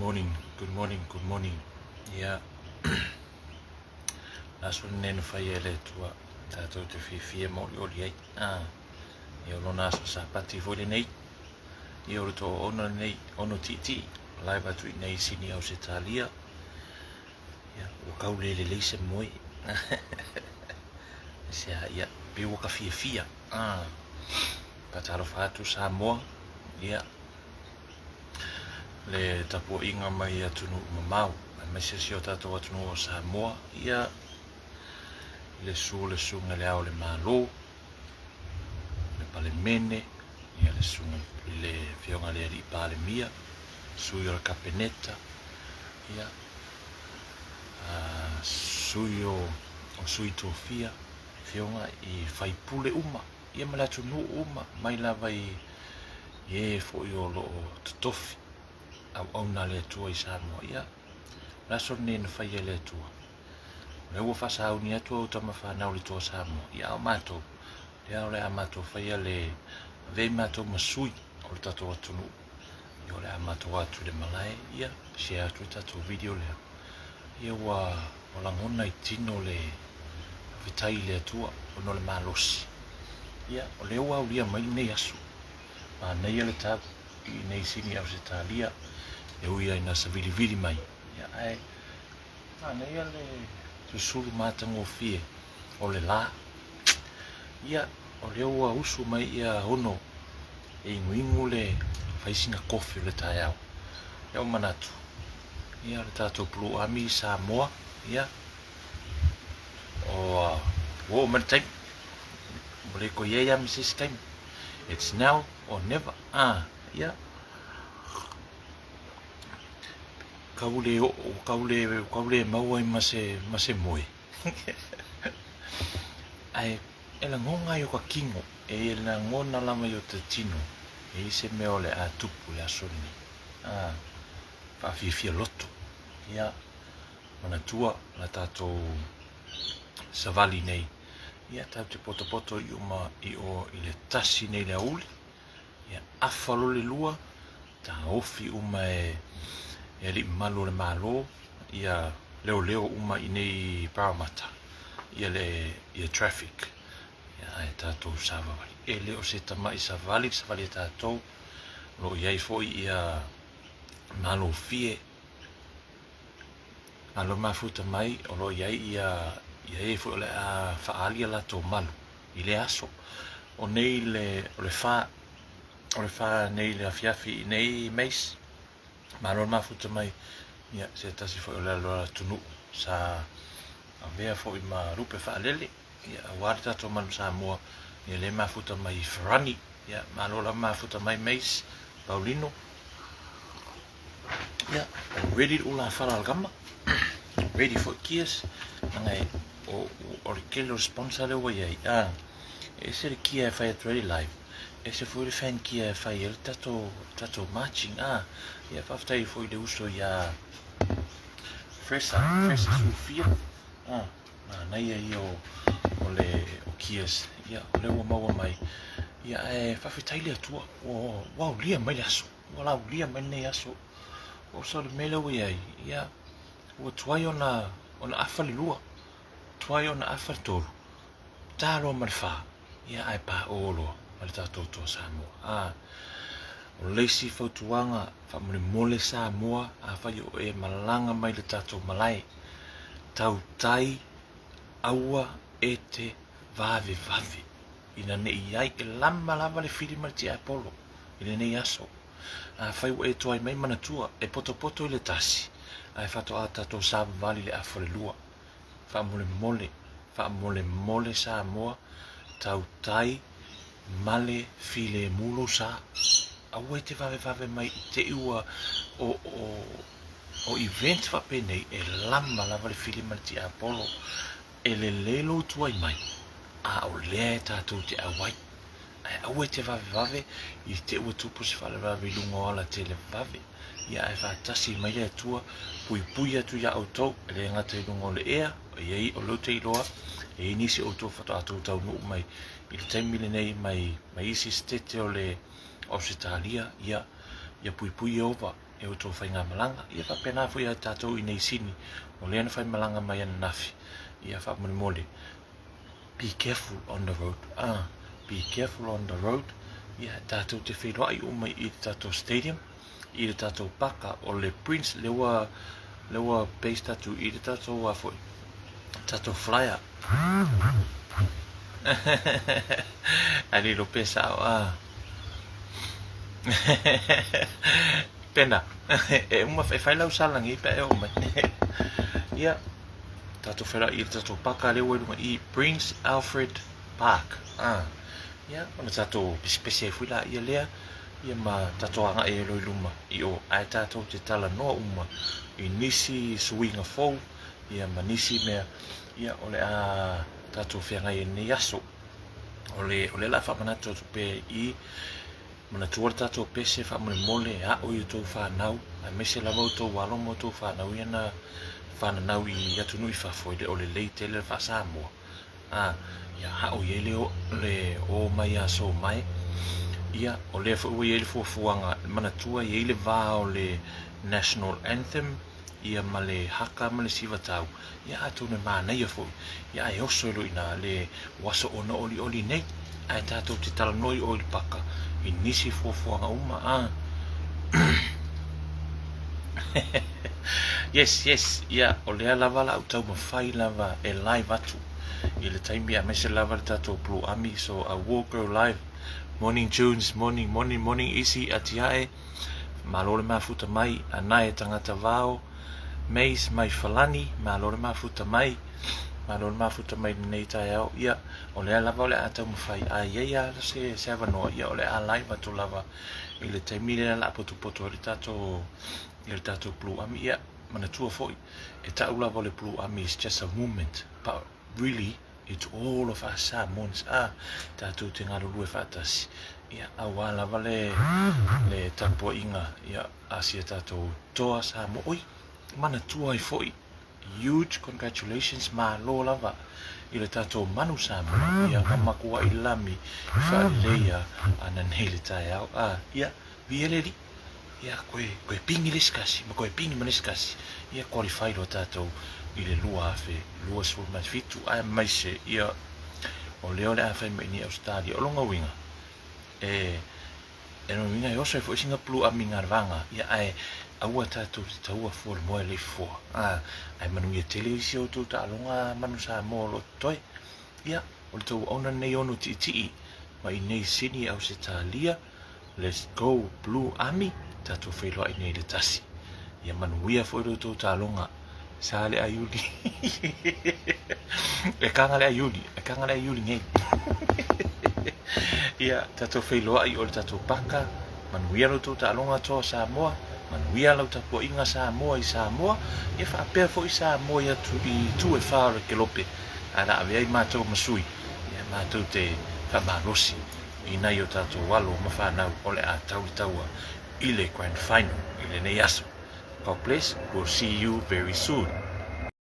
morning, good morning, good morning. Ia, le aso lenei na faia e le Atua, tatou te fiafia ma olioli ai. Ah, ia o lona aso Sapati foi lenei. Ia o le toaono lenei, ono tiitii, live atu i nei Sini Ausetalia. Ia, ua kau le lelei se moe. Se a, ia, pe ua ka fiafia. Ah, faatalofa atu Samoa. Ia, le tapuaiga mai atunuu mamao, aemaise si o tatou atunuu o Samoa. Ia, i le susu o le Susuga i le Ao o le Malo, le Palemene, ia le Susuga i le Afioga i le Alii Palemia, sui o le Kapeneta, ia, sui o, o sui tofia, afioga i faipule uma, ia ma le atunuu uma, mai lava i, i e foi o lo o totofi auauna a le Atua i Samoa. Ia, o le aso lenei na faia e le Atua. O lea ua faasauni atu au tama fanau i le Toa Samoa. Ia, a o matou, lea o le a matou faia le avea i matou ma sui o le tatou atunuu. Ia, o le a matou atu i le malae, ia, share atu le tatou video lea. Ia, ua, ua lagona i tino le faafetai i le Atua ona o le malosi. Ia, o lea ua aulia mai lenei aso. Manaia le tau i nei Sini Ausetalia, e ui lava ina savilivili mai. Ia, ae Manaia le susulu matagofie o le la. Ia, o lea ua usu mai ia Ono e inuinu le fai sina kofi o le taeao. Ia ua manatu, ia o le tatou Blue Army i Samoa, ia, o, ua oo mai le taimi. Ua le toe i ai lava ma se isi taimi. It's now or never. Ah, ia. Kau le oo, kau le, kau le maua ai ma se, ma se moe. Ae e lagona ai o ka kino, e lagona lava i o te tino, e i se mea o le a tupu i le aso lenei. Ah, whaafiafia loto. Ia, manatua la tatou savali nei. Ia, tau te potopoto i uma i o i le tasi nei le auli. Ia, afa loa le lua, taofi uma e e alii mamalu o le Malo, ia leoleo uma i nei i Parramatta, ia le ia traffic, ia ae tatou savavali. E le o se tamai savali le savali a tatou, o lo o i ai foi ia malofie, malo mafuta mai, o lo o i ai ia ia e foi o le a faaali a latou malu i lea aso. O nei le, o le fa, o le fa nei le afiafi i nei Mace, malo le mafuta mai, ia, se tasi foi o le alo atunuu sa avea foi ma lupe faalele, ia, aua le tatou manu Samoa, ia le mafuta mai i Farani, ia, malo lava mafuta mai Mace, Paulino, Ia, ready le ulafala a le kama. Ready for gears. Leaga e, o, o le tele o le sponsor lea ua i ai. Ah, e ese le kia e fai atu ai le live. Ese foi le fan kia e fai ai le tatou, tatou marching. Ah, ia faafetai foi i le uso ia Fresa, Fresa Sufia. Ah, manaia ia o, o le o Gears. Ia, o lea ua maua mai. Ia, ae faafetai le Atua. Ua, ua aulia mai le aso. Ua laulia mai lenei aso. Oso le mea lea ua i ai, ia, ua tuai ona, ona afa le lua, tuai ona afa le tolu, ta loa ma le fa, ia ae paʻō loa ma le tatou Toa Samoa. A, o le isi fautuaga, faamolemole Samoa, afai o e malaga mai le tatou malae, tautai aua e te vavevave, ina ne i ai, e lama lava le fili ma le tiapolo. i lenei aso. Afai ua e tuai mai manatua, e potopoto i le tasi, ae faatoa tatou savavali i le afa o le lua. Faamolemole, faamolemole Samoa, tautai male filemu lou sa. Aua e te vavevave mai i te i ua o, o, o event faapenei e lama lava le fili ma le tiapolo. E lelei lou tuai mai, a o lea e tatou te auai. Ae aua e te vavevave i te ua tupu se faalavelave i luga o ala televave. Ia ae faatasi mai le Atua, puipui atu iā outou, e le gata i luga o le ea, e i ai, o lea ou te iloa, e i ai nisi o outou faatoa tou taunuu mai i le taimi lenei mai, mai isi setete o le Ausetalia, ia, ia puipui Ieova. e outou faigamalaga. Ia faapena foi ia tatou i nei Sini, o lea na faimalaga mai ananafi. Ia faamolemole, be careful on the road, ah, be careful on the road. Ia tatou te feiloai uma i le tatou stadium, i le tatou paka o le Prince, lea ua, lea ua paste atu i le tatou a foi, tatou flyer. Ae le iloa pe sao, ah. Pena, e uma, e fai lau salagi pe a e oo mai. Ia, tatou feiloai i le tatou paka lea ua i luga i Prince Alfred Park. Ah, ia, ona tatou pesepese ai foi laia lea, ia ma tatou agai ai loa i luma i o, ae tatou te talanoa uma i nisi suiga fou, ia ma nisi mea, ia o le a tatou feagai ai i lenei aso. O le, o lea o le a faamanatu atu pea i Manatua le tatou pese faamolemole e aʻo i outou fanau, aemaise lava outou alo ma outou fanau ia na fananau i atunuu i fafo e le o lelei tele le faa-Samoa. A, ia aʻo i ai le, le o mai aso mae. Ia, o lea foi ua i ai le fuafuaga, manatua e i ai le va o le National Anthem, ia ma le haka ma le sivatau, ia atonu e manaia foi, ia ae oso e loina le o aso ona olioli nei, ae tatou te talanoa i o i le paka i nisi fuafuaga uma, a. Yes, yes, ia, o lea lava la au taumafai lava e live atu i le taimi aemaise lava le tatou Blue Army, so I will go live. Morning Junes, morning, morning, morning Isi, Atiae, Malo le mafuta mai, anae tagata vao, Mays mai Falani, malo le mafuta mai, malo le mafuta mai lenei taeao, ia, o lea lava o le a taumafai, a i ai lava se, se avanoa, ia, o le a live atu lava i le taimi lea o le a potopoto ai le tatou, i le tatou Blue Army, ia, manatua foi, e tau lava o le Blue Army is just a movement, but really, It's all of us Samoans a tatou te galulue faatasi ia aua lava le le tapuaiga ia a si a tatou toa Samoa. Oi, manatua ai foi huge congratulations malo lava i le tatou manu Samoa ia na makuai lami i faaleleia ana nei le taeao a ia viia le Alii. Ia, koe, koe pingi le isi kasi, ma koe pingi ma le isi kasi, ia qualify loa tatou i le 2027, aemaise, ia, o lea o le a fai mai nei Ausetalia. O lona uiga, e, e lona uiga e oso ai foi sina Blue Army Garvaga, ia, ae aua tatou te taua fua le moe le ifoa, a, ae manuia tele isi o outou taaloga manu Samoa o lo o totoe. Ia, o le tauauna lenei ono tiitii mai nei Sydney Ausetalia, Let's go blue army tatou feiloai nei le tasi ia manuia foi lo tou taloga sa le aiuli e kanga le aiuli e kanga le aiuli nei ia tatou feiloai o le tatou paka manuia lo tou taaloga toa Samoa manuia lau tapuaiga Samoa i Samoa ia faapea foi Samoa i atu i itu e fa o le kelope ae la ave ai matou ma sui ia matou te faamalosi i nai o tatou alo ma fanau o le a tau le taua i le Grand Final i lenei aso. God bless, we'll see you very soon.